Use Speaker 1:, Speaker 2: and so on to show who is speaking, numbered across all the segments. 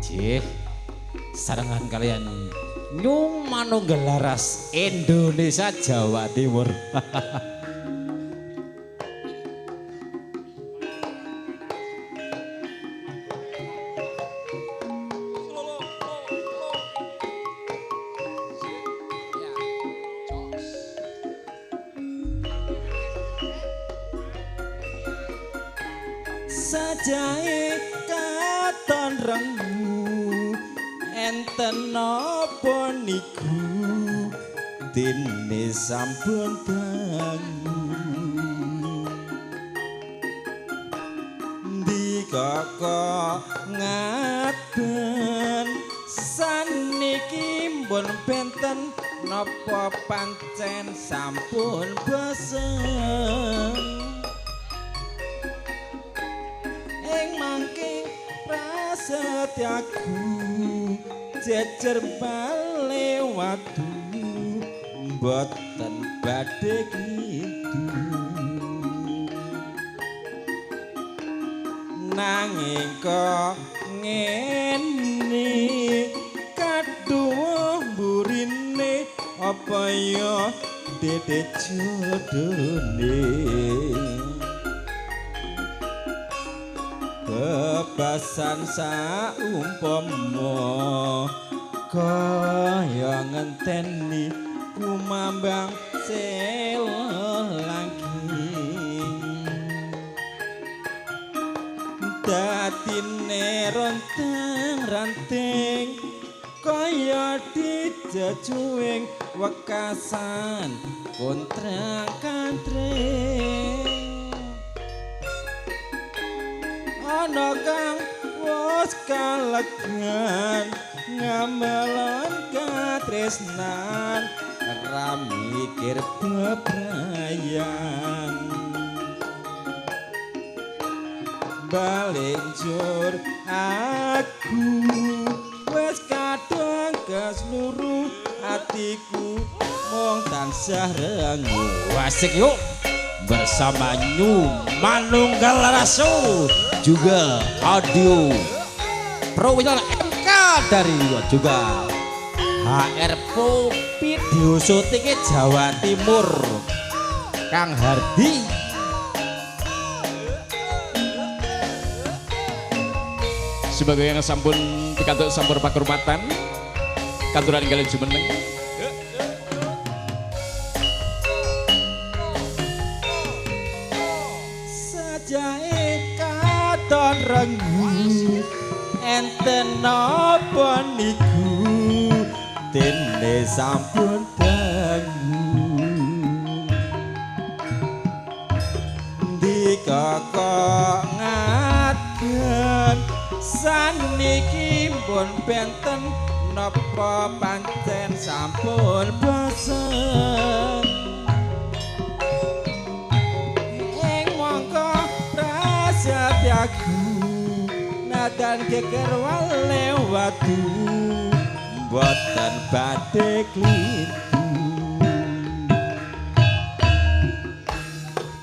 Speaker 1: Nggih. Sarengan kalian New Manunggal Laras Indonesia Jawa Timur. Sajae katon rengu enten napa niku dene sampun dangu ndikaka ngaten saniki mbun benten napa pancen sampun bosen ing mangke prasetyaku jejer bale watu mboten badhe kindu nanging kok ngene kaduwa mburine apa ya dede jodone bebasan saumpama kaya ngenteni kumambang selangking dadine rontang-ranting kaya dijejuing wekasan kontrang-kantring ana kang wis kalegan ngamelan katresnan ra mikir bebrayan balik njur aku wis kadung kesluru atiku mung tansah rengu. Asik yuk bersama New Manunggal Laraso juga audio Profesional MK dari juga HR Po video syutingnya Jawa Timur Kang Hardi.
Speaker 2: Sebagai yang sampun pikantuk sampur pakurmatan katuran kalian jumeneng.
Speaker 1: Sajae katon rengu enten napa niku dene sampun dangu ndikaka ngaten saniki mbun benten napa pancen sampun bosen ing mongko prasetyaku nadan geger wale watu mboten badhe klintu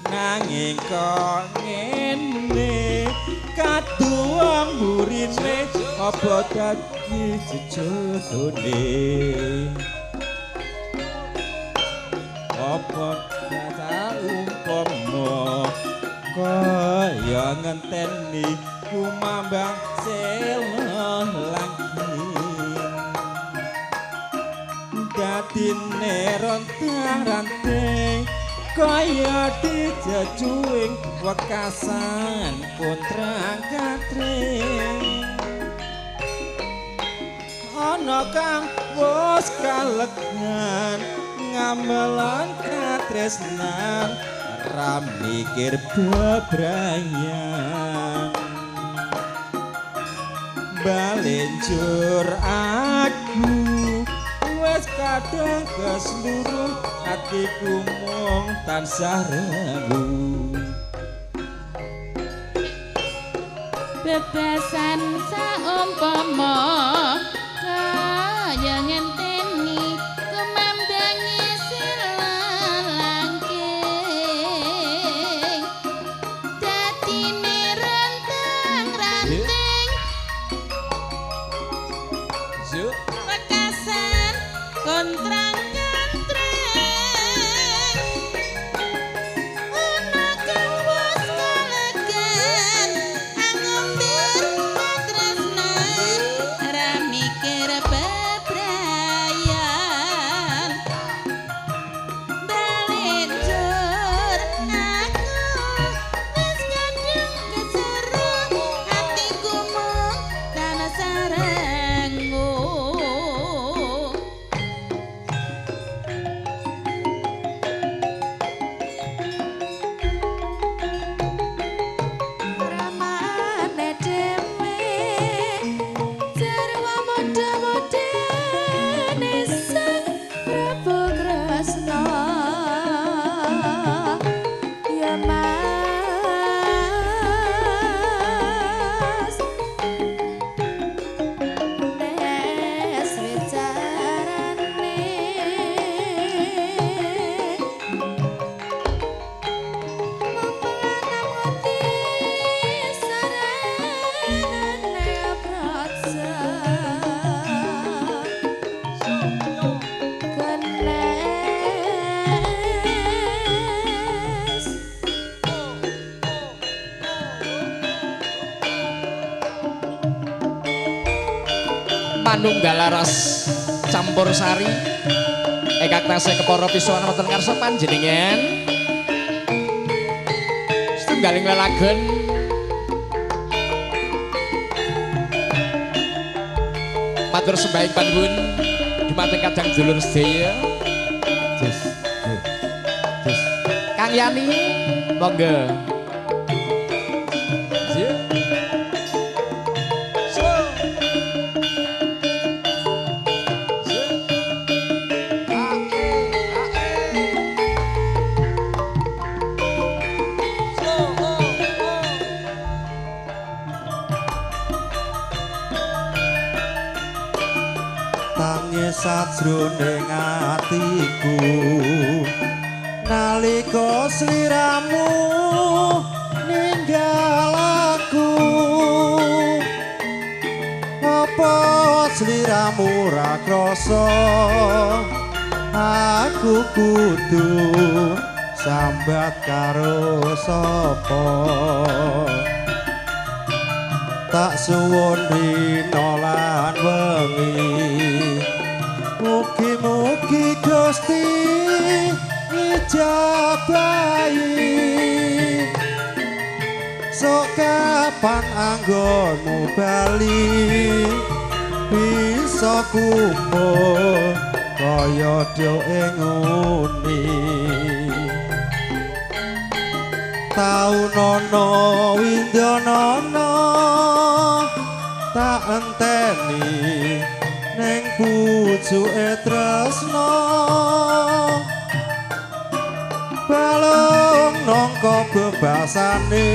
Speaker 1: nanging kok ngene kaduwa mburine apa dadi jejodone apa saumpama kaya ngenteni kumambang selangking dadine rontang-ranting kaya dijejuing wekasan kontrang-katring ana kang wis kalegan ngamelan katresnan ra mikir bebrayan balenjur aku wis kadung kesluru atiku mung tansah rengu
Speaker 3: bebasan saumpama kaya ngenteni kumambangi silangking dadine rentang-ranting
Speaker 2: Panunggal Laras Campur Sari ingkang tasih kepara pisuwan wonten ngarsa panjenengan. Setunggaling lelagon matur sembahing panuwun dumateng kadang dulur sedaya. Kang Yani monggo.
Speaker 4: Tangis sajroning atiku nalika sliramu ninggal aku, apa sliramu ra krasa aku kudu sambat karo sapa? Tak suwun rina lan wengi, mugi-mugi Gusti ngijabahi. Sok kapan anggonmu bali bisa kumpul kaya dhewe nguni. Taunono windonono tak enteni ning pucuke tresno, balung nangka bebasane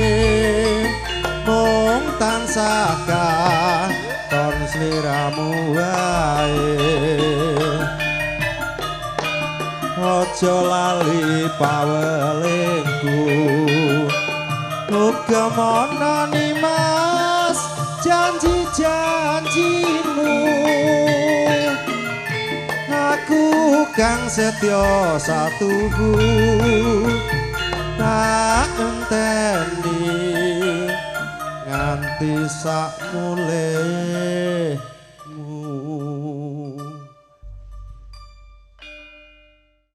Speaker 4: mung tansah katon sliramu wae. Aja lali pawelingku, uga manani mas janji-janjimu. Aku kang setya satuhu tak enteni nganti sakmulihmu.